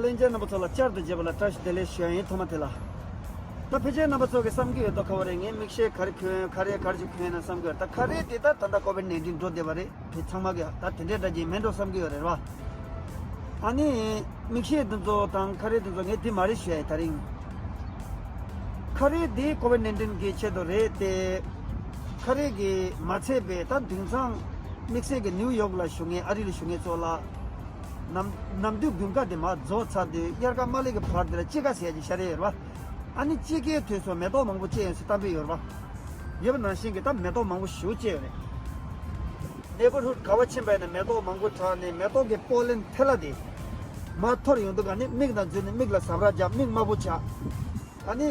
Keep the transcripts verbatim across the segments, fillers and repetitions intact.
ལྷན་རྒྱས་རྣམ་པ་ཚོ་ལ་བསྐྱར་དུ་མཇལ་བ་ལ་བཀྲ་ཤིས་བདེ་ལེགས་ཞུ་ཡ་ཡིན། ཐོག་མ་དེ་ལ། ད་ཕལ་ཆེར་རྣམ་པ་ཚོ་གི་བསམ་གྱི་ཡོད་དོ། ཁ་བ་རེད། ངས་མིག་ཤེལ་ག་རེ་གྱོན། ཁ་རས་ག་རེ་ཅིག་གྱོན་ན་བསམ་གྱི་ཡོད། ད་ཁ་རས་དེ་ད་ད་ལྟ་ཀོ་ཝིཌ་ནའིན་ཊིན་འགྲོ་བསྡད་པ་རེད། དེ་ཚང་མ་གི་ད་དེ་འདྲའི་འདྲ་ཅིག་མེད་འགྲོ་བསམ་གྱི་ཡོད་རེད་བ། ཨ་ནི། མིག་ཤེལ་དེ་ཚོ་དང་ཁ་རས་དེ་ཚོ་ངས་དེ་མ་རེད་ཞུ་ཡ་ཡིན་ད་རིང་། ཁ་རས་དེ་ཀོ་ཝིཌ་ནའིན་ཊིན་གི་ཆེད་དུ་རེད་དེ། ཁ་རས་གི་མ་ཚད་པའི་ད་དེང་སང་དམིགས་བསལ་གྱི་ནིའུ་ཡོག་ལ་བཞུགས་མཁན་ཨ་རི་ལ་བཞུགས་མཁན་ཚོ་ལ། ནམ་ནམ་དུས་དགུན་ཁ་དེ་མར་རྫོགས་ཚར་དུས་དབྱར་ཁ་མ་སླེབས་ཀྱི་བར་དེ་ལ་དཔྱིད་ཀ་ཟེར་ཡ་ཅིག་ཤར་ཡོད་རེད་བ། ཨ་ནི་དཔྱིད་ཀའི་དུས་སུ་མེ་ཏོག་མང་པོ་སྐྱེས་ཡོང་ཟེར་གཏམ་དཔེ་ཡོད་རེད་བ། ཡོད་པ་ནང་བཞིན་གྱི་ད་མེ་ཏོག་མང་པོ་ཞེ་པོ་སྐྱེས་ཡོད་རེད། ནེ་བར་ཧུཌ་ག་བ་ཕྱིན་པ་ཡིན་ན་མེ་ཏོག་མང་པོ་གྲགས་ནས་མེ་ཏོག་གི་པོ་ལིན་ཐལ་བ་དེ་མར་འཐོར་ཡོང་དུས་ག་ནས་མིག་ནང་འཛུལ་ནས་མིག་ལ་ཟ་འཕྲུག་རྒྱག་མིག་དམར་པོ་ཆགས། ཨ་ནི།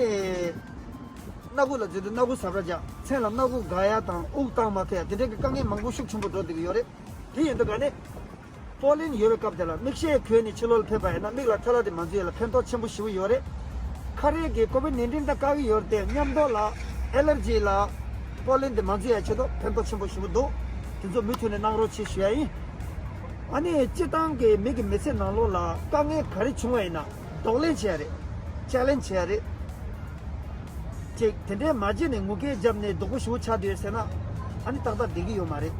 སྣ་ཁུག་ལ་འཛུལ་དུས་སྣ་ཁུག་ཟ་འཕྲུག་རྒྱག་མཚན་ལ་སྣ་ཁུག་འགག་ཡ་དང་དབུགས་བཏང་མ་ཐུབ་ཡ་དེ་འདྲའི་གི་དཀའ་ངལ་མང་པོ་ཤུགས་ཆེན་པོ་འགྲོ་བསྡད་ཀྱི་ཡོད་རེད། དེ་ཡིན་དུས་ག་ནས། པོ་ལིན་ཡོད་པའི་སྐབས་དེ་ལ་མིག་ཤེལ་གྱོན་ནས་ཕྱི་ལོགས་ལ་ཕེབས་པ་ཡིན་ན་མིག་ལ་ཐལ་བ་དེ་མ་འཛུལ་ཡ་ལ་ཕན་ཐོགས་ཆེན་པོ་ཞེ་པོ་ཡོད་རེད། ཁ་རས་ཀྱིས་ཀོ་ཝིཌ་ནའིན་ཊིན་དང་བཀག་གི་ཡོད་རེད་དེ་མཉམ་དུ་ལ་ཨེ་ལར་ཇི་ལ་པོ་ལིན་དེ་མ་འཛུལ་ཡ་ཆེད་དུ་ཕན་ཐོགས་ཆེན་པོ་ཞེ་པོ་འདུག་དེ་ཚོ་མུ་མཐུད་ནས་གནང་རོགས་བྱེད་ཞུ་ཡ་ཡིན། ཨ་ནི་སྤྱིར་བཏང་གི་མི་གི་མི་ཚེ་ནང་ལོགས་ལ་དཀའ་ངལ་ག་རེ་བྱུང་བ་ཡིན་ན་གདོང་ལེན་བྱེད་ཡ་རེད། ཅལ་ལེན་བྱེད་ཡ་རེད། ཅིག་དེ་འདྲའི་མ་བརྗེད་ནས་ངུ་སྐད་བརྒྱབ་ནས་སྡུག་པོ་ཞེ་པོ་ཆགས་བསྡད་ཡོད་ཟེར་ན། ཨ་ནི་ཏག་ཏག་བསྡད་ཀྱི་ཡོད་མ་རེད།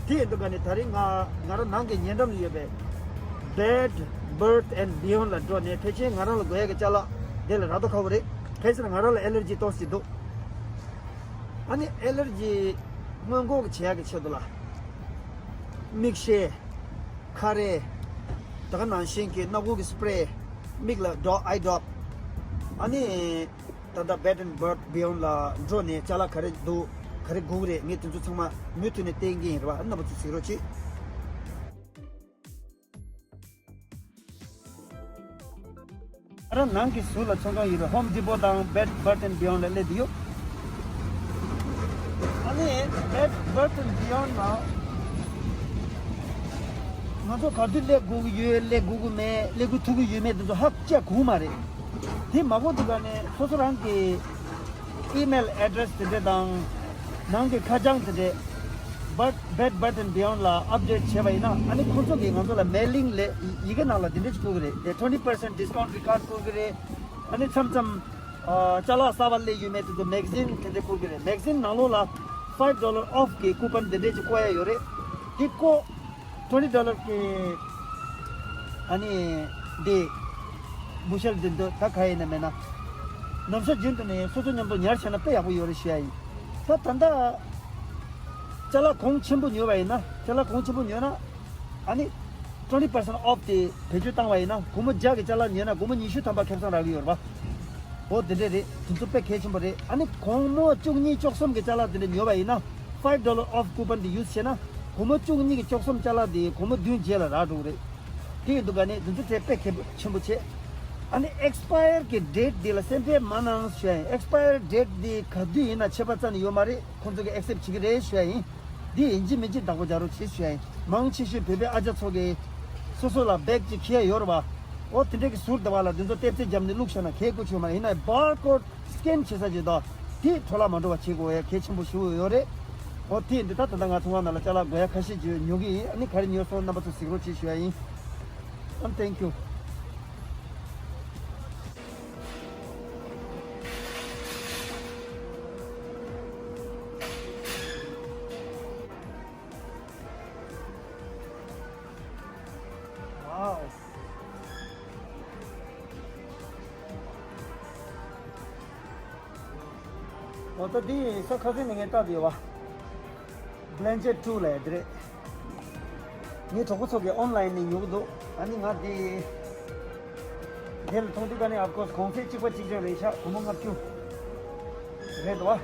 དེ་ཡིན་དུས་ག་ནས་ད་རེས་ང་ང་རང་ནང་གི་ཉེ་འགྲམ་ལ་ཡོད་པའི་Bed Bath and Beyond ལ་འགྲོ་ནས་ཕལ་ཆེར་ང་རང་ལ་དགོས་ཡ་གི་ཅ་ལག་དེ་ལ་རག་མདོག་ཁ་པོ་རེད། གལ་སྲིད་ང་རང་ལ་ཨེ་ལར་ཇི་ཏོག་ཙམ་འདུག་ཨ་ནི་ཨེ་ལར་ཇི་སྔོན་འགོག་བྱེད་ཡ་གི་ཆེད་དུ་ལ། མིག་ཤེལ། ཁ་རས། ད་ག་ནང་བཞིན་གྱི་སྣ་ཁུག་གི་སི་པི་རེ། མིག་ལ་ཌོ་ཨའི་ཌོབ། ཨ་ནི། ད་ལྟ་Bed and Bath Beyond ལ་འགྲོ་ནས་ཅ་ལག་ག་རེ་འདུག་ག་རེ་དགོས་ཀྱི་རེད། ངས་དེ་ཚོ་ཚང་མ་མུ་མཐུད་ནས་བསྟན་གྱི་ཡིན་རེད་བ། རྣམ་པ་ཚོ་གཟིགས་རོགས་གྱིས། ང་རང་ནང་གི་ཟུར་ལ་ཚོང་ཁང་ཡོད་པའི་Home Depot དང་Bed Bath and Beyond ལ་སླེབས་བསྡད་ཡོད། ཨ་ནི་Bed Bath and Beyond ལ་ང་ཚོ་ག་དུས་སླེབས་དགོས་ཀྱི་ཡོད། སླེབས་དགོས་ཀྱི་མེད། སླེབས་དགོས་ཐུག་གི་ཡོད་མེད་དེ་ཚོ་ཧ་ཅང་གོ་གི་མ་རེད། དེ་མ་གོ་དུས་ག་ནས་སོ་སོ་རང་གི་email address དེ་འདྲ་དང་ནང་གི་ཁ་བྱང་དེ་འདྲ་Bed Bath and Beyond ལ་ཨབ་ཌེཊ་བྱས་པ་ཡིན་ན། ཨ་ནི་ཁོང་ཚོ་གིས་ང་ཚོ་ལ་མེལ་ལིང་ལས་ཡི་གེ་ནང་ལ་དེ་འདྲ་ཅིག་བསྐུར་གི་རེད། དེ་twenty percent discount card བསྐུར་གི་རེད། ཨ་ནི་མཚམས་མཚམས་ཨ་ཅ་ལག་གསར་པ་སླེབས་ཡོད་མེད་དེ་ཚོ་མེ་ག་ཛིན་དེ་འདྲ་བསྐུར་གི་རེད། མེ་ག་ཛིན་ནང་ལོགས་ལ་five dollar off གི་ཀུ་པན་དེ་འདྲ་ཅིག་བཀོད་ཡ་ཡོད་རེད། དེ་བཀོད། twenty dollar གི་ཨ་ནི་འདི་བུ་ཤལ་འདི་འདི་ད་ག་ཡིན་ན་མེད་ན། ནམ་ཞག་རྒྱུན་དུ་ནས་སོ་སོ་མཉམ་དུ་ཉར་བྱས་ན་དཔེ་ཡག་པོ་ཡོད་རེད་ཞུ་ཡ་ཡིན། ད་ད་ལྟ་ཅ་ལག་གོང་ཆེན་པོ་ཉོས་པ་ཡིན་ན། ཅ་ལག་གོང་ཆེན་པོ་ཉོས་ན་ཨ་ནི་twenty percent off དེ་བེད་སྤྱོད་བཏང་བ་ཡིན་ན། སྒོར་མོ་བརྒྱ་གི་ཅ་ལག་ཉོས་ན་སྒོར་མོ་ཉི་ཤུ་ཐམ་པ་ཁེ་བཟང་རག་གི་ཡོད་རེད་པ། འོ་དེ་འདྲས་རེད། དེ་ཚོ་དཔེ་གལ་ཆེན་པོ་རེད། ཨ་ནི་སྒོར་མོ་བཅུ་གཉིས་བཅུ་གསུམ་གི་ཅ་ལག་དེ་འདྲ་ཉོས་པ་ཡིན་ན་five dollar off ཀུ་པན་དེ་ཡུ་སི་བྱས་ན་སྒོར་མོ་བཅུ་གཉིས་ཀྱི་བཅུ་གསུམ་ཅ་ལག་དེ་སྒོར་མོ་བདུན་རྗེས་ལ་རག་འགྲོ་གི་རེད། དེ་ཡིན་དུས་ག་ནས་དེ་ཚོ་དེ་དཔེ་གལ་ཆེན་པོ་བྱེད། ཨ་ནི་ཨེག་སི་པ་ཡར་གྱི་ཌེ་ཊི་དེ་ལ་སེམས་ཁྲལ་མ་གནང་ཞུ་ཡ་ཡིན། ཨེག་སི་པ་ཡར་ཌེ་ཊི་དེ་ག་དུས་ཡིན་ན་ཆད་པ་རྩ་ནས་ཡོད་མ་རེད། ཁོང་ཚོ་གིས་ཨེག་སེབ་བྱེད་ཀྱི་རེད་ཞུ་ཡ་ཡིན། འདི་ཡིན་གཅིག་མིན་གཅིག་བདག་པོ་རྒྱག་རོགས་བྱེད་ཞུ་ཡ་ཡིན། མང་ཆེ་ཤོས་བོད་པའི་ཨ་ཅག་ཚོ་གིས་སོ་སོ་ལ་བེག་ཅིག་འཁྱེར་ཡ་ཡོད་རེད་བ། འོ་དེ་འདྲས་ཀྱི་ཟུར་དེ་བ་ལ་དེ་ཚོ་ལྟེབ་རྩེག་བརྒྱབ་ནས་བླུགས་བཞག་ན་གལ་དགོས་ཆོད་མ་རེད། ཡིན་ན་ཡང་བར་ཀོཌ་སི་ཀེན་བྱེད་ས་ཅིག་དང་དེ་འཕྲོ་བརླག་མ་འགྲོ་བ་བྱེད་དགོས་ཡ་གལ་ཆེན་པོ་ཞེ་པོ་ཡོད་རེད། འོ་དེ་ཡིན་དུས་ད་ད་ལྟ་ང་ཚོ་ཚོང་ཁང་ནང་ལ་ཅ་ལག་དགོས་ཡ་ཁ་ཤས་ཅིག་ཉོ་གི་ཡིན། ཨ་ནི་ག་རེ་ཉོས་སོང་རྣམ་པ་ཚོ་གཟིགས་རོགས་བྱེད་ཞུ་ཡ་ཡིན། ཨམ། Thank you. Wow. འོ་ད་འདི་ས་ཁ་སང་ནས་ངས་བལྟས་ཡོད་པ། Blanket two ལ་ཡ་འདི་རེད། ངའི་གྲོགས་པོ་ཚོ་གིས་ཨོན་ལ་ཡིན་ནས་ཉོ་གི་འདུག་ཨ་ནི་ང་དེ་དེ་ལ་མཐོང་དུས་ཀ་ནས་of course གོང་ཚད་གཅིག་པ་གཅིག་རྐྱང་རེད་ཤག་སྒོར་མོ་ལྔ་བཅུ་རེད་འདུག་བ།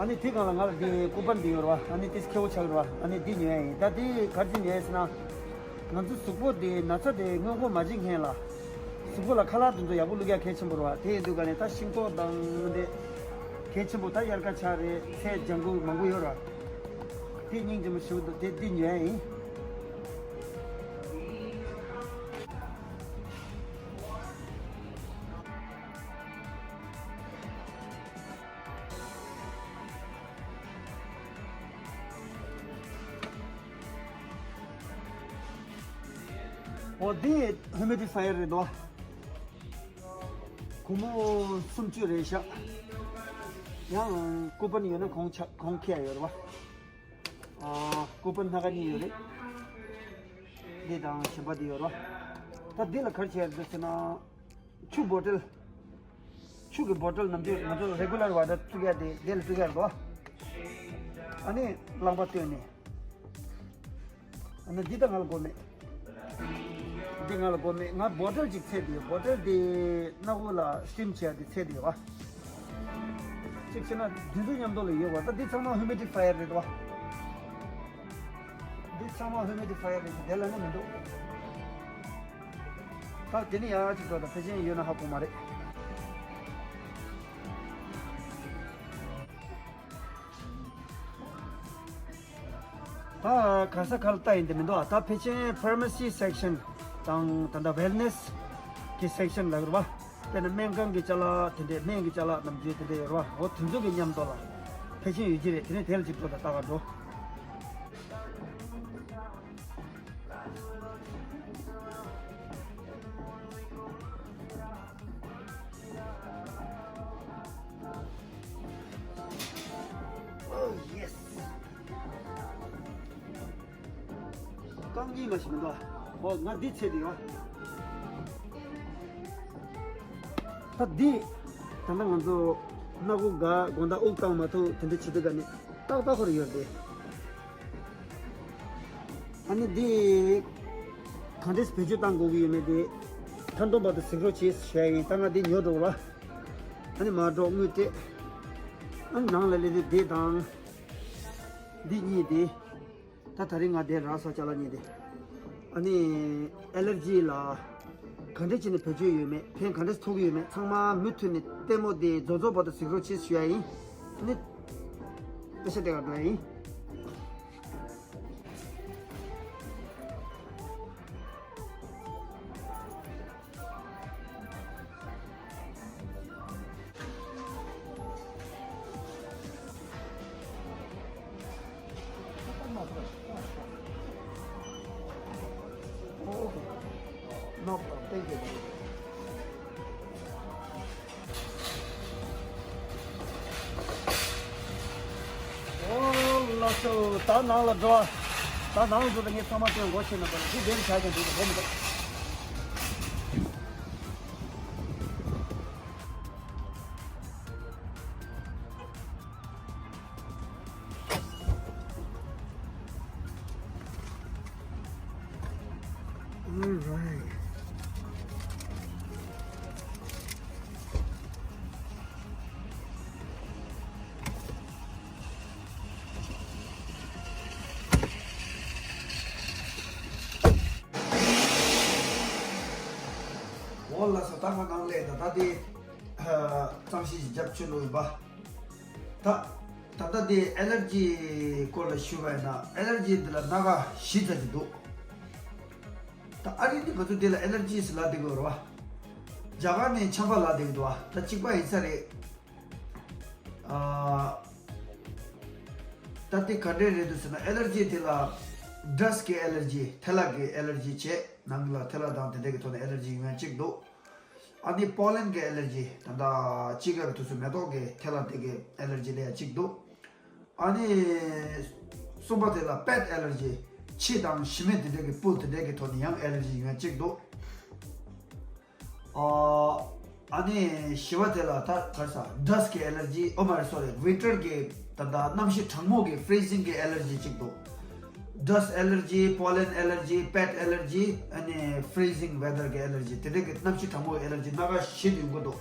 ཨ་ནི་དེ་སྒང་ལ་ང་ལ་དེ་ཀུ་པན་དེ་ཡོད་རེད་བ། ཨ་ནི་དེ་ཁེ་པོ་ཆགས་རེད་བ། ཨ་ནི་དེ་ཉོ་ཡ་ཡིན། ད་དེ་ག་རེ་ཉོ་ཡ་ཟེར་ན། ང་ཚོ་གཟུགས་པོ་དེ་ན་ཚ་དེ་སྔོན་འགོག་མ་བྱེད་མཁན་ལ། གཟུགས་པོ་ལ་ཁ་ལག་དེ་ཚོ་ཡག་པོ་བླུག་ཡ་གལ་ཆེན་པོ་རེད་བ། དེ་ཡིན་དུས་ཀ་ནས་ད་ཤིང་ཏོག་དང་དེ་གལ་ཆེན་པོ། ད་དབྱར་ཁ་ཆགས་རེད། ཚལ་ལྗང་ཁུ་མང་པོ་ཡོད་རེད་བ། དེ་སྙིང་རྗེ་མོ་ཞེ་པོ་འདུག་དེ་འདི་ཉོ་ཡ་ཡིན། འོ་འདི་ཧུ་མི་ཌི་ཕ་ཡར་རེད་དོ། སྒོར་མོ་སུམ་ཅུ་རེད་ཤག་ཡང་ཀུ་པན་ཡོད་ན་གོང་ཆ་གོང་ཁེ་ཡོད་རེད་བ། ཨ། ཀུ་པན་སྣ་ཁ་གཉིས་ཡོད་རེད། འདི་དང་གཞན་པ་འདི་ཡོད་རེད་བ། ད་འདི་ལ་ག་རེ་བྱས་རེད་ཟེར་ན། ཆུ་བོ་ཊལ། ཆུ་གི་བོ་ཊལ་ནམ་རྒྱུན་ང་ཚོ་རེ་གུ་ལར་ཝ་ཊར་བཙུགས་ཡ་དེ་དེ་ལ་བཙུགས་ཡ་རེད་དོ། ཨ་ནི་རླངས་པ་བཏོན་ནས། ཨ་ནི་འདི་ད་ང་ལ་དགོས་མེད། འདི་ང་ལ་དགོས་མེད། ང་བོ་ཊལ་ཅིག་ཚད་དེ་ཡོད། བོ་ཊལ་དེ་སྣ་ཁུག་ལ་སི་ཊིམ་བྱས་ཏེ་ཚད་དེ་ཡོད་བ། གཅིག་བྱས་ན་འདི་ཚོ་མཉམ་དུ་ལ་ཡོད་བ། ད་འདི་ཚང་མ་ཧུ་མི་ཌི་ཕ་ཡར་རེད་བ། འདི་ཚང་མ་ཧུ་མི་ཌི་ཕ་ཡར་རེད། དེ་ལ་ནི་མི་འདུག་ད་དེ་ནི་ཡག་ཅིག་འགྲོ། ད་ཕལ་ཆེར་ཡོད་ན་ཧ་གོ་མ་རེད། ད་ག་ས་ག་ལ་ལྟ་ཡིན་དེ་མི་འདུག་ཨ། ད་ཕལ་ཆེར་ཕར་མ་སི་སེག་ཤན་དང་ད་ལྟ་ཝེལ་ནེ་སི་གི་སེག་ཤན་ལ་ཡོད་རེད་བ། དཔེར་ན་སྨན་ཁང་གི་ཅ་ལག་དེ་འདྲའི་སྨན་གྱི་ཅ་ལག་ནམ་རྒྱུན་དེ་འདྲ་ཡོད་རེད་བ། འོ་དེ་ཚོ་གི་མཉམ་དུ་ལ་ཕལ་ཆེར་ཡོད་ཀྱི་རེད། དེ་ནས་དེ་ལ་ཅིག་འགྲོ། ད་ལྟ་ག་འགྲོ། Oh, yes. རྐང་གཉིས་མ་ཞིག་མི་འདུག་ཨ། འོ་ང་འདི་ཚད་དེ་ཡོད། ད་འདི་ད་ལྟ་ང་ཚོ་སྣ་ཁུག་ག་དགོང་དག་དབུགས་བཏང་མ་ཐུབ་དེ་འདྲ་བྱེད་དུས་ག་ནས་ཏག་ཏག་ཁོ་ར་ཡོད་རེད། ཨ་ནི་འདི་ག་འདྲས་བེད་སྤྱོད་བཏང་དགོས་ཀྱི་ཡོད་མེད་དེ་མཐའ་འདོན་བར་དུ་གཟིགས་རོགས་བྱེད་ཞུ་ཡ་ཡིན། ད་ང་འདི་ཉོ་འགྲོ་བ། ཨ་ནི་མར་འགྲོ་དངུལ་སྤྲད། ཨ་ནི་ནང་ལ་སླེབས་དུས་འདི་དང་འདི་གཉིས་དེ། ད་ད་རིང་ང་དེ་རག་སོང་ཅ་ལག་གཉིས་དེ། ཨ་ནི་ཨེ་ལར་ཇི་ལ་ག་འདྲས་བྱས་ནས་བེད་སྤྱོད་ཡོད་མེད། ཕན་ག་འདྲས་ཐོགས་ཀྱི་ཡོད་མེད་ཚང་མ་མུ་མཐུད་ནས་ལྟད་མོ་དེ་རྫོགས་རྫོགས་བར་དུ་གཟིགས་རོགས་བྱེད་ཞུ་ཡ་ཡིན། ཨ་ནི་པེ་ཤ་སྟེར་ག་འགྲོ་ཡ་ཡིན། No problem. Thank you. ཨོ་ལགས་སོ། ད་ནང་ལ་འགྲོ། ད་ནང་ལ་འགྲོ། ད་ངས་ཚང་མ་སྟོན་གོ་ཤེས་ན་པ་ལ་འདི་འདེམས་བྱ་ཀྱང་འགྲིག་གི་རེད་མི་འདུག All right. འོ་ལགས་སོ། ད་ང་ནང་ལས་ད་ད་དེ་གཙང་ཞིང་ཞིག་རྒྱབ་ཆོད་ལོས་པ། ད་ད་ལྟ་དེ་ཨེ་ལར་ཇི་སྐོར་ལ་ཞུ་བ་ཡིན་ན། ཨེ་ལར་ཇི་འདི་ལ་སྣ་ཁ་བཞི་ཙམ་ཅིག་འདུག་ད་ཨ་རི་ནི་ང་ཚོ་དེ་ལ་ཨེ་ལར་ཇི་ཟེར་ལབ་བསྡད་ཀྱི་ཡོད་རེད་བ། རྒྱ་གར་ནས་ཆམ་པ་ལབ་བསྡད་ཀྱི་འདུག་བ། ད་གཅིག་པ་ཡིན་ས་རེད། ཨ། ད་དེ་ག་འདྲས་རེད་འདུག་ཟེར་ན། ཨེ་ལར་ཇི་དེ་ལ་ཌ་སི་ཊི་གི་ཨེ་ལར་ཇི། ཐལ་བ་གི་ཨེ་ལར་ཇི་བྱས། ནང་ལ་ཐལ་བ་དང་དེ་འདྲས་ཀྱི་ཐོག་ནས་ཨེ་ལར་ཇི་ཡོང་ཡ་གཅིག་འདུག་ཨ་ནི་པོ་ལན་གི་ཨེ་ལར་ཇི། ད་ལྟ་དཔྱིད་ཀ་གི་དུས་སུ་མེ་ཏོག་གི་ཐལ་བ་དེ་གི་ཨེ་ལར་ཇི་སླེབས་ཡ་གཅིག་འདུག་ཨ་ནི་གསུམ་པ་དེ་ལ་པེ་ཊི་ཨེ་ལར་ཇི། ཁྱི་དང་ཞི་མི་དེ་འདྲས་ཀྱི་སྤུ་དེ་འདྲས་ཀྱི་ཐོག་ནས་ཡང་ཨེ་ལར་ཇི་ཡོང་ཡ་གཅིག་འདུག་ཨ་ནི་བཞི་པ་དེ་ལ་ད་ག་རེ་ཟ། ཌ་སི་ཊི་གི་ཨེ་ལར་ཇི། ཨོ་མ་རེ་སོ་རི། ཝིན་ཊར་གི་ད་ལྟ་གནམ་གཤིས་གྲང་མོ་གི་ཕི་རི་ཟིང་གི་ཨེ་ལར་ཇི་གཅིག་འདུག་ཌ་སི་ཊི་ཨེ་ལར་ཇི། པོ་ལན་ཨེ་ལར་ཇི། པེ་ཊི་ཨེ་ལར་ཇི། ཨ་ནི་ཕི་རི་ཟིང་ཝེ་དར་གི་ཨེ་ལར་ཇི། དེ་འདྲས་ཀྱི་གནམ་གཤིས་གྲང་མོ་གི་ཨེ་ལར་ཇི་སྣ་ཁ་བཞི་ཡོང་གི་འདུག་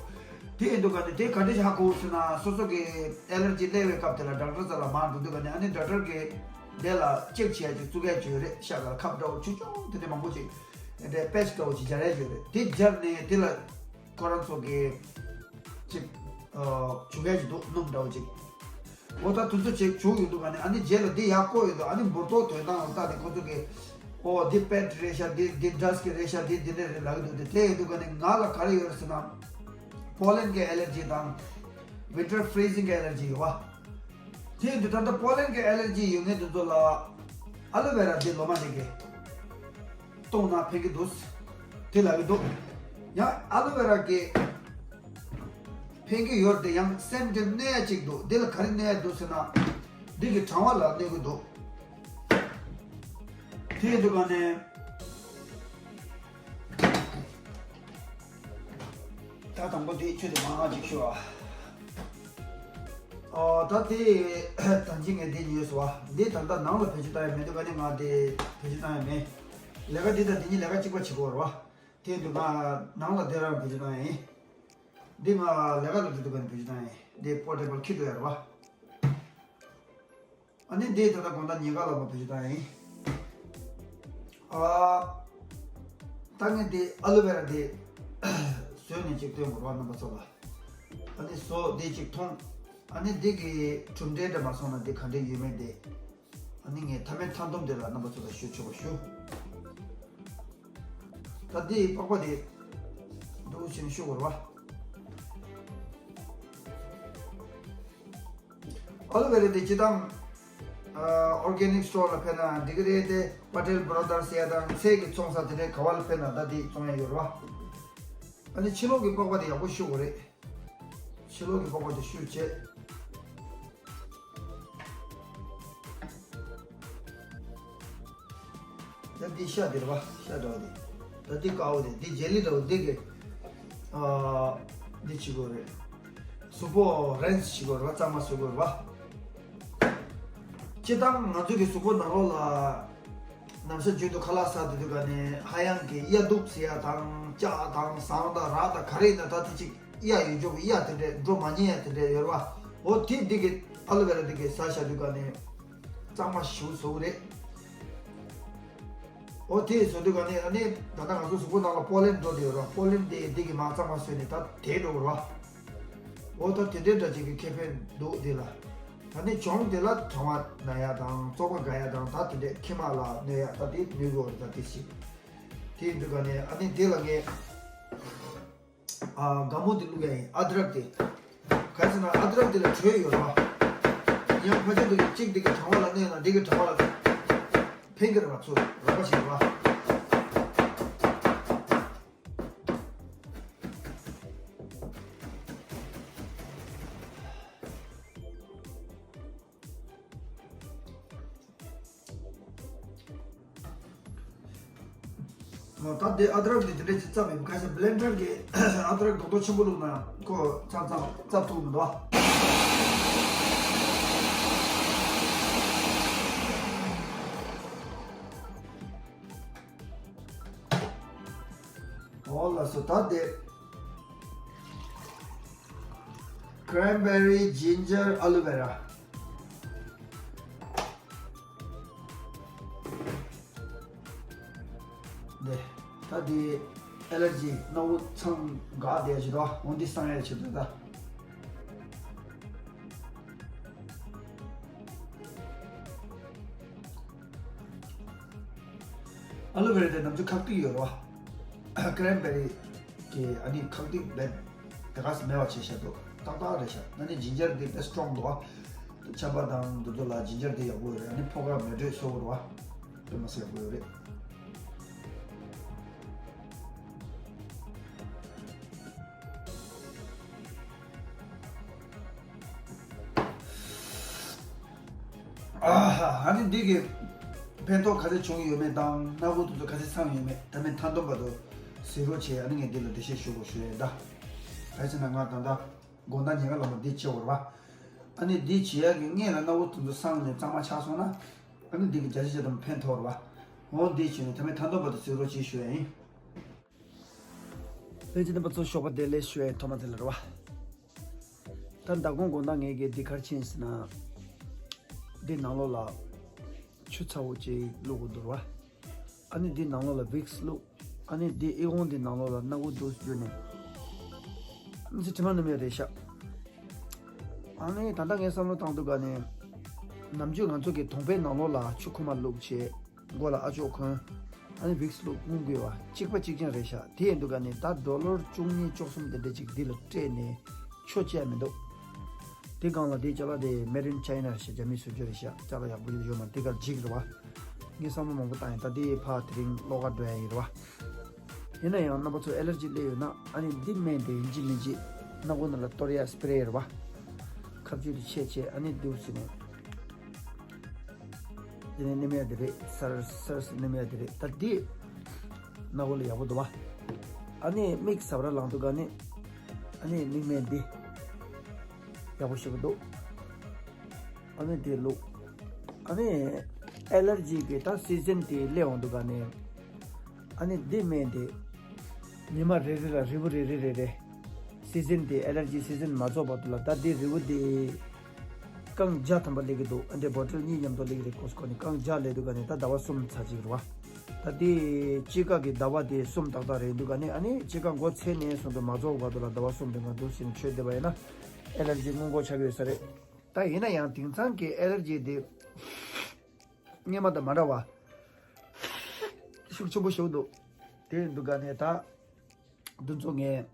དེ་ཡིན་དུས་ག་ནས་དེ་ག་འདྲས་ཧ་གོ་ཟེར་ན། སོ་སོ་གི་ཨེ་ལར་ཇི་སླེབས་པའི་སྐབས་དེ་ལ་ཌོག་ཊར་རྩ་ལ་མར་འགྲོ་དུས་ག་ནས། ཨ་ནི་ཌོག་ཊར་གི་དེ་ལ་ཅེག་བྱེད་ཡ་ཅིག་བཙུགས་ཡ་ཅིག་ཡོད་རེད། ཤག་ལ་ཁབ་འདྲ་བོ་ཆུང་ཆུང་དེ་འདྲས་མང་པོ་ཅིག་དེ་འདྲས་པེ་ཆི་འདྲ་བོ་ཅིག་སྦྱར་ཡ་ཅིག་ཡོད་རེད། དེ་སྦྱར་ནས་དེ་ལ་ཁོ་རང་ཚོ་གི་ཅིག་ཨ་བྱུག་ཡ་ཅིག་འདུག་སྣུམ་འདྲ་བོ་ཅིག་འོ་ད་དེ་ཚོ་ཅིག་བྱུག་ཡོང་དུས་ག་ནས། ཨ་ནི་རྗེས་ལ་དེ་ཡར་བཀོག་ཡོང་དུས། ཨ་ནི་འབུར་ཏོག་དོན་དག་ལ་ལྟ་དེ་ཁོ་ཚོ་གི། ཨོ་འདི་པེ་ཊི་རེད་ཤག་འདི་འདི་ཌ་སི་ཊི་གི་རེད་ཤག་འདི་འདི་འདྲས་རེད་ལབ་ཀྱི་འདུག་དེ་དེ་ཡིན་དུས་ག་ནས་ང་ལ་ག་རེ་ཡོད་རེད་ཟེར་ན། པོ་ལན་གི་ཨེ་ལར་ཇི་དང་ཝིན་ཊར་ཕི་རི་ཟིང་གི་ཨེ་ལར་ཇི་ཡོད་བ། དེ་ཡིན་དུས་ད་ལྟ་པོ་ལན་གི་ཨེ་ལར་ཇི་ཡོད་མཁན་དེ་ཚོ་ལ་ཨ་ལོ་ཝེ་ར་འདི་ལོ་མ་འདི་གི། བཏུང་ན་ཕན་གྱི་འདུག་དེ་ལབ་ཀྱི་འདུག་ཡང་ཨ་ལོ་ཝེ་ར་གི་ཕན་གྱི་ཡོད་དེ་ཡང་སེམས་ཀྱི་གནོད་ཡ་གཅིག་འདུག་དེ་ལ་ག་རེ་གནོད་ཡ་འདུག་ཟེར་ན། འདི་གི་གྲང་བ་ལ་གནོད་ཀྱི་འདུག་དེ་ཡིན་དུས་ག་ནས། ད་དང་པོ་དེ་ཁྱོད་དེ་མང་ང་ཅིག་ཤོད་ཨ། ཨོ་ད་དེ་ད་གིན་ངས་དེ་ཉོས་སོང་བ། འདི་ད་ལྟ་ནང་ལ་བེད་སྤྱོད་བཏང་ཡ་མེད་དུས་ག་ནས་ང་དེ་བེད་སྤྱོད་བཏང་ཡ་མེད། ལས་ཀ་འདི་དང་འདི་གཉིས་ལས་ཀ་གཅིག་པ་བྱེད་དགོས་རེད་བ། དེ་དུས་ང་ནང་ལ་བསྡད་རང་བེད་སྤྱོད་བཏང་ཡ་ཡིན། འདི་ང་ལས་ཀ་ལ་འགྲོ་དུས་ག་ནས་བེད་སྤྱོད་བཏང་ཡ་ཡིན། འདི་པོར་ཊེ་བལ་འཁྱེར་འགྲོ་ཡ་རེད་བ། ཨ་ནི་འདི་ད་ལྟ་དགོང་དག་ཉལ་ཁ་ལ་མ་བེད་སྤྱོད་བཏང་ཡིན། ཨ། ད་ངས་འདི་ཨ་ལོ་ཝེ་ར་འདི་བཟོས་ནས་ཅིག་སྟོན་དགོས་རེད་བ་རྣམ་པ་ཚོ་ལ། ཨ་ནི་བཟོ་འདི་ཅིག་མཐོང་། ཨ་ནི་འདི་གི་གྲུབ་འབྲས་འདྲ་མ་སོང་ན་འདི་ག་འདྲས་ཡོད་མེད་འདི། ཨ་ནི་ངས་མཐའ་མའི་མཐའ་སྡོམ་འདི་ལ་རྣམ་པ་ཚོ་ལ་ཞུ་ཆོག་པ་ཞུ། ད་འདི་པགས་པ་འདི་འདུག་བྱས་ནས་བཤུ་དགོས་རེད་བ། ཨ་ལོ་ཝེ་ར་དེ་སྤྱིར་བཏང་ཨོར་གེ་ནིག་སི་ཊོར་ལ་ཕེབས་ན་འགྲིག་གི་རེད་དེ། པ་ཊེལ་བྷ་ར་དར་སི་ཟེར་ཡ་དང་ཚལ་གྱི་བཙོང་ས་དེ་འདྲའི་ག་བ་ལ་ཕེབས་ན་ད་དེ་བཙོང་ཡ་ཡོད་རེད་བ། ཨ་ནི་ཕྱི་ལོགས་ཀྱི་པགས་པ་དེ་ཡག་པོ་བཤུ་དགོས་རེད། ཕྱི་ལོགས་ཀྱི་པགས་པ་དེ་བཤུས་བྱས། ད་འདི་ཤ་དེ་རེད་བ། ཤ་འདྲ་བ་དེ། ད་འདི་དཀར་པོ་དེ། འདི་ཇེ་ལི་འདྲ་བོ་འདི་གི། ཨ། འདི་བྱེད་དགོས་རེད། གཟུགས་པོ་རེན་སི་བྱེད་དགོས་རེད་བ། གཙང་མ་བཟོ་དགོས་རེད་བ། སྤྱིར་བཏང་ང་ཚོ་གི་གཟུགས་པོ་ནང་ལོགས་ལ། ནམ་ཞག་རྒྱུན་དུ་ཁ་ལག་ཟ་བསྡད་དུས་ག་ནས་ཧ་ཡང་གི་གཡའ་དུག་ཟེར་ཡ་དང་ལྕགས་དང་ཟངས་དང་རག་དང་ག་རེ་ཡིན་ན་ད་དེ་ཅིག་གཡའ་ཡོད་ཆོག་གི། གཡའ་དེ་འདྲས་འགྲོ་མ་ཉན་ཡ་དེ་འདྲས་ཡོད་རེད་བ། འོ་དེ་འདི་གི་ཨ་ལོ་ཝེ་ར་འདི་གི་ཟ་བཞག་དུས་ག་ནས། གཙང་མ་ཞིག་བཟོ་གི་རེད། འོ་དེ་བཟོ་དུས་ག་ནས་ཨ་ནི་ད་ལྟ་ང་ཚོ་གཟུགས་པོ་ནང་ལ་པོ་ལེན་འགྲོ་བསྡད་ཡོད་རེད། པོ་ལེན་དེ་འདི་གི་མར་གཙང་མ་བཟོས་ནས་ད་དེ་འགྲོ་གི་རེད་བ། འོ་ད་དེ་འདྲའི་འདྲ་ཅིག་གི་ཁེ་ཕན་འདུག་འདི་ལ། ད་ནི་གྱོང་དེ་ལ་གྲང་བ་ན་ཡ་དང་བཙོག་པ་འགག་ཡ་དང་ད་དེ་འདྲའི་མཁལ་མ་ལ་གནོད་ཡ་ད་དེ་གནོད་གི་རེད། ད་དེ་ཞིག་དེ་འདུག་ག་ནས་ཨ་ནི་དེ་ལ་ངས། ཨ། སྒ་མོ་དེ་བླུག་ཡ་ཡིན། ཨ་དྲག་དེ། ག་རེ་ཟེར་ན་ཨ་དྲག་དེ་ལ་དྲོད་ཡོད་རེད་བ། ཡང་ཕལ་ཆེར་དུ་གཅིག་དེ་གི་གྲང་བ་ལ་གནོད་ན་འདི་གི་གྲང་བ་ལ་ཕན་གི་རེད་བ། ཚུར་རགས་པ་ཞིག་རེད་བ། ད་དེ་ཨ་དྲག་དེ་དེ་འདྲས་ཅིག་བརྩམས་ཡོད། ག་ས་བྷི་ལེན་ཌར་གྱི་ཨ་དྲག་རྡོག་རྡོག་ཆེན་པོ་བླུགས་ན་ཁོ་ཚབ་ཚབ་ཚབ་ཐུབ་མི་འདུག་ཨ། འོ་ལགས་སོ། ད་དེ་ཀྲེན་བེ་རི་ཇིན་ཇར་ཨ་ལོ་ཝེ་ར། འདི། ད་འདི་ཨེ་ལར་ཇི་སྣ་བུག་ཚང་འགག་བསྡད་ཡ་ཅིག་འདུག་འོ་འདི་སངས་ཡ་ཆེད་དུ་ད། ཨ་ལོ་ཝེ་ར་དེ་ནམ་རྒྱུན་ཁག་ཏིག་ཡོད་རེད་བ། ཀྲེན་བེ་རི་གི་ཨ་ནི་ཁག་ཏིག་བེད་དེ་ག་སེ་མེད་པ་བྱས་བཞག་འདུག་ཏག་ཏག་རེད་ཤག་ཨ་ནི་ཇིན་ཇར་དེ་དཔེ་སི་ཊོང་འདུག་བ། ཆམ་པ་དང་དེ་ཚོ་ལ་ཇིན་ཇར་དེ་ཡག་པོ་ཡོད་རེད། ཨ་ནི་ཕོ་ཁ་མེ་དྲོད་གསོ་གི་རེད་བ། དཔེ་མི་སྲིད་ཡག་པོ་ཡོད་རེད། ཨ་ཧ། ཨ་ནི་འདི་གི་ཕན་ཐོགས་ག་ཚད་བྱུང་ཡོད་མེད་དང་སྣ་ཁུག་དེ་ཚོ་ག་ཚད་ཚང་ཡོད་མེད་ད་མེད་མཐའ་སྡོམ་བར་དུ་གཟིགས་རོགས་བྱེད། ཨ་ནི་ངས་འདི་ལ་འགྲེལ་བཤད་ཞུ་དགོས་ཞུ་ཡས་ད། ག་རེ་ཟེར་ན་ང་ད་ལྟ་དགོང་དག་ཉལ་ཁ་ལ་མ་འདི་བྱེད་དགོས་རེད་བ། ཨ་ནི་འདི་བྱེད་ཡག་གི་སྔོན་ལ་སྣ་ཁུག་དེ་ཚོ་སངས་ནས་གཙང་མ་ཆགས་སོང་ན། ཨ་ནི་འདི་གི་བརྒྱ་ཆ་བརྒྱ་ཐམ་ཕན་ཐོགས་རེད་བ། འོ་འདི་བྱས་ནས་ད་མེད་མཐའ་སྡོམ་བར་དུ་གཟིགས་རོགས་བྱེད་ཞུ་ཡས་ཡིན། ལྷན་རྒྱས་རྣམ་པ་ཚོ་ཞོགས་པ་བདེ་ལེགས་ཞུ་ཡས་ཐོག་མ་དེ་ལ་རེད་བ། ད་མདང་དགོང་དགོང་དག་ངས་གི་འདི་ག་རེ་བྱས་ཟེར་ན། འདི་ནང་ལོགས་ལ་ཆུ་ཚ་བོ་ཅིག་བླུགས་དགོས་འདུག་རེད་བ། ཨ་ནི་འདི་ནང་ལོགས་ལ་བིག་སི་བླུགས། ཨ་ནི་འདི་ཨི་ཁུང་འདི་ནང་ལོགས་ལ་སྣ་ཁུག་འདུག་སེ་བརྒྱུས་ནས། ཨ་ནི་ཚེ་དྲི་མ་ནུབ་ཡ་རེད་ཤག་ཨ་ནི་ད་ལྟ་ངས་བསམ་བློ་བཏང་དུས་ག་ནས། ནམ་རྒྱུན་ང་ཚོ་གི་དོང་པའི་ནང་ལོགས་ལ་ཆུ་ཁོལ་མ་བླུགས་བྱས། མགོ་ལ་ཨ་ཅོག་གོན། ཨ་ནི་བིག་སི་བླུགས་སྔོན་དགོས་བ། གཅིག་པ་གཅིག་རྐྱང་རེད་ཤག་དེ་ཡིན་དུས་ག་ནས་ད་ཌོ་ལར་བཅུ་གཉིས་བཅུ་གསུམ་དེ་འདྲ་ཅིག་འདི་ལ་སྤྲད་ནས་ཆོ་བཅད་མི་འདུག་དེ་སྒང་ལ་དེ་ཅ་ལག་དེ་མེད་ཨིན་ཅའི་ན་རེད་ཤག་རྒྱ་མིས་བཟོ་རྒྱུ་རེད་ཤག་ཅ་ལག་ཡག་པོ་ཡོད་མ་རེད། དེ་གར་འཇིགས་རེད་བ། ངས་བསམ་བློ་མང་པོ་བཏང་ཡིན། ད་དེ་ཕར་དེ་རིང་ལོགས་ཀ་འགྲོ་ཡ་ཡིན་རེད་བ། ཡིན་ན་ཡང་རྣམ་པ་ཚོ་ཨེ་ལར་ཇི་སླེབས་ཡོད་ན་ཨ་ནི་འདི་སྨན་དེ་ཡིན་གཅིག་མིན་གཅིག་སྣ་ཁུག་ནང་ལ་གཏོར་ཡ་སི་པི་རེ་རེད་བ། ཁ་བཅུད་དེ་ཆད་ཆད་ཨ་ནི་འདུག་ཟེར་ནས། དེ་ནས་སྣེམ་ཡ་དེ་རེད། སར་སར་སྣེམ་ཡ་དེ་རེད། ད་འདི་སྣ་ཁུག་ལ་ཡག་པོ་འདུག་བ། ཨ་ནི་མིག་ཟ་བར་ལངས་འདུག་ག་ནི། ཨ་ནི་མིག་སྨན་འདི་ཡག་པོ་ཞིག་འདུག་ཨ་ནི་དེ་བླུགས། ཨ་ནི་ཨེ་ལར་ཇི་གི་ད་སི་ཛན་དེ་སླེབས་འོང་འདུག་ག་ནི། ཨ་ནི་འདི་སྨན་དེ་ཉི་མ་རེ་རེ་ལ་རིལ་བུ་རེ་རེ་རེ་རེ། སི་ཛན་དེ་ཨེ་ལར་ཇི་སི་ཛན་མ་རྫོགས་བར་དུ་ལ་ད་འདི་རིལ་བུ་དེ་རྐང་བརྒྱ་ཐམ་པ་སླེབས་ཀྱི་འདུག་ཨ་འདི་བོ་ཊལ་གཉིས་མཉམ་དུ་སླེབས་ཀྱི་རེད། ཀོ་སི་ཀོ་ནས་རྐང་བརྒྱ་སླེབས་འདུག་ག་ནི་ད་ཟླ་བ་གསུམ་ཚར་གཅིག་རེད་བ། ད་འདི་དཔྱིད་ཀ་གི་ཟླ་བ་དེ་གསུམ་ཏག་ཏག་རེད་འདུག་ག་ནི། ཨ་ནི་དཔྱིད་ཀ་མགོ་ཚེས་ནས་བཟུང་སྟེ་མ་རྫོགས་བར་དུ་ལ་ཟླ་བ་གསུམ་དེ་ང་འདུག་ཟེར་ནས་མཆོད་བསྡད་པ་ཡིན་ན་ཨེ་ལར་ཇི་སྔོན་འགོག་ཆགས་ཀྱི་ཡོད་ས་རེད། ད་ཡིན་ན་ཡང་དེང་སང་གི་ཨེ་ལར་ཇི་དེ་སྔོན་མ་དང་མ་འདྲ་བ་ཤུགས་ཆེན་པོ་ཞིག་འདུག་དེ་འདུག་ག་ནས་ད་འདི་ཚོ་ངས་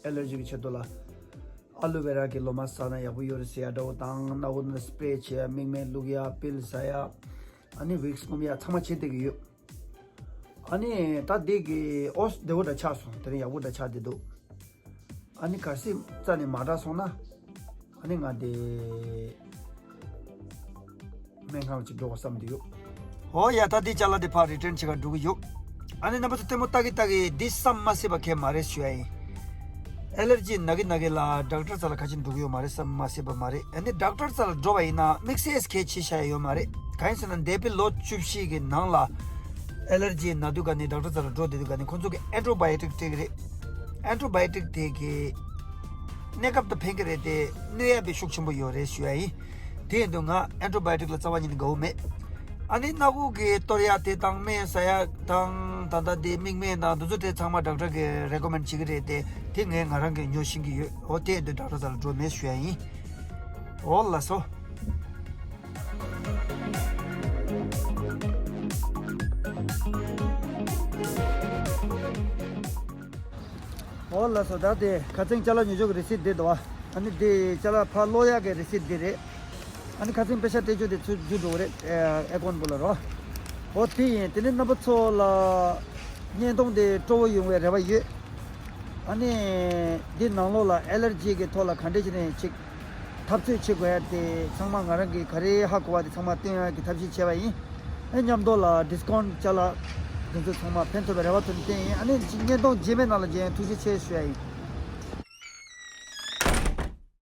ཨེ་ལར་ཇི་གི་ཆེད་དུ་ལ་ཨ་ལུ་ཝེ་ར་གི་ལོ་མ་ཟ་ན་ཡག་པོ་ཡོད་རེད་ཟེར་ཡ་འདྲ་བོ་དང་། སྣ་ཁུག་ནང་སི་པི་རེ་བྱེད་ཡ། མིག་སྨན་བླུག་ཡ། པིལ་ཟ་ཡ། ཨ་ནི་ཝིག་སི་སྔོམ་ཡ་ཚང་མ་བྱེད་བསྡད་ཀྱི་ཡོད། ཨ་ནི་ད་འདི་གི་ཨོ་བདེ་བོ་འདྲ་ཆགས་སོང་། དེ་རིང་ཡག་པོ་འདྲ་ཆགས་བསྡད་འདུག་ཨ་ནི་གལ་སྲིད་རྩ་ནས་མ་དྲག་སོང་ན་ཨ་ནི་ང་དེ་སྨན་ཁང་ལ་ཅིག་འགྲོ་དགོས་བསམ་བསྡད་ཡོད། ཨོ་ཡ། ད་འདི་ཅ་ལག་དེ་ཕར་རི་ཊན་བྱེད་ག་འགྲོ་གི་ཡོད། ཨ་ནི་རྣམ་པ་ཚོ་ལྟད་མོ་ལྟ་གི་ལྟ་གི་འདི་བསམ་མ་སྲིད་པ་གང་ཡང་མ་རེད་ཞུ་ཡ་ཡིན། ཨེ་ལར་ཇི་ན་གི་ན་གི་ལ་ཌོག་ཊར་རྩ་ལ་ག་ཅིག་འགྲོ་གི་ཡོད་མ་རེད། བསམ་མ་སྲིད་པ་མ་རེད། ཨ་ནི་ཌོག་ཊར་རྩ་ལ་འགྲོ་བ་ཡིན་ན་དམིགས་བསལ་གལ་ཆེ་ཤ་ཡ་ཡོད་མ་རེད། གང་ཡིན་ཟེར་ན་འདས་པའི་ལོ་བཅུ་བཞི་གི་ནང་ལ་ཨེ་ལར་ཇི་ན་དུས་ག་ནས་ཌོག་ཊར་རྩ་ལ་འགྲོ་བསྡད་དུས་ག་ནས་ཁོང་ཚོ་གི་ཨེན་ཊི་བྷའི་ཨོ་ཊིག་སྤྲད་ཀྱི་རེད། ཨེན་ཊི་བྷའི་ཨོ་ཊིག་དེ་གི་གནས་སྐབས་དང་ཕན་གྱི་རེད་དེ་གནོད་ཡ་དཔེ་ཤུགས་ཆེན་པོ་ཡོད་རེད་ཞུ་ཡ་ཡིན། དེ་ཡིན་དུས་ང་ཨེན་ཊི་བྷའི་ཨོ་ཊིག་ལ་རྩ་བ་ཉིད་ནས་དགའ་བོ་མེད། ཨ་ནི་སྣ་ཁུག་གི་གཏོར་ཡ་དེ་དང་སྨན་ཟ་ཡ་དང་ད་ལྟ་དེ་མིག་སྨན་དང་འདི་ཚོ་དེ་ཚང་མ་ཌོག་ཊར་གི་རེ་ཀོ་མེན་ཌི་བྱེད་ཀྱི་རེད་དེ། དེ་ངས་ང་རང་གིས་ཉོ་ཤེས་ཀྱི་ཡོད། འོ་དེ་ཡིན་དུས་ཌོག་ཊར་རྩ་ལ་འགྲོ་མེད་ཞུ་ཡ་ཡིན། འོ་ལགས་སོ། འོ་ལགས་སོ། ད་དེ་ཁ་སང་ཅ་ལག་ཉོ་ཆོག་གི་རི་སིད་འདི་འདུག་བ། ཨ་ནི་དེ་ཅ་ལག་ཕར་སློག་ཡག་གི་རི་སིད་འདི་རེད། ཨ་ནི་ཁ་སང་པེ་ཤ་སྤྲད་ཆོག་དེ་ཚུར་འཇུ་འགྲོ་གི་རེད། ཨེ་ཀོན་བུ་ལ་རོ། འོ་དེ་ཡིན། དེ་ནི་རྣམ་པ་ཚོ་ལ་བརྙན་ཐུང་དེ་སྤྲོ་བོ་ཡོང་བའི་རེ་བ་ཡོད། ཨ་ནི་འདི་ནང་ལོགས་ལ་ཨེ་ལར་ཇི་གི་ཐོག་ལ་ག་འདྲས་བྱས་ནས་ཅིག་འཐབ་རྩོད་བྱེད་དགོས་ཡ་དེ་ཚང་མ་ང་རང་གིས་ག་རེ་ཧ་གོ་བ་དེ་ཚང་མ་སྟོན་ཡ་གི་ཐབས་ཤེས་བྱས་པ་ཡིན། ཨ་མཉམ་དུ་ལ་ཌིས་ཀའུན་ཊི་ཅ་ལག་དེ་ཚོ་ཚང་མ་ཕན་ཐོགས་པའི་རེ་བ་ཐོག་ནས་བསྟན་ཡིན། ཨ་ནི་ཅིག་བརྙན་ཐུང་རྗེས་མའི་ནང་ལ་མཇལ་ཡོང་། ཐུགས་རྗེ་ཆེ་ཞུ་ཡ་ཡིན།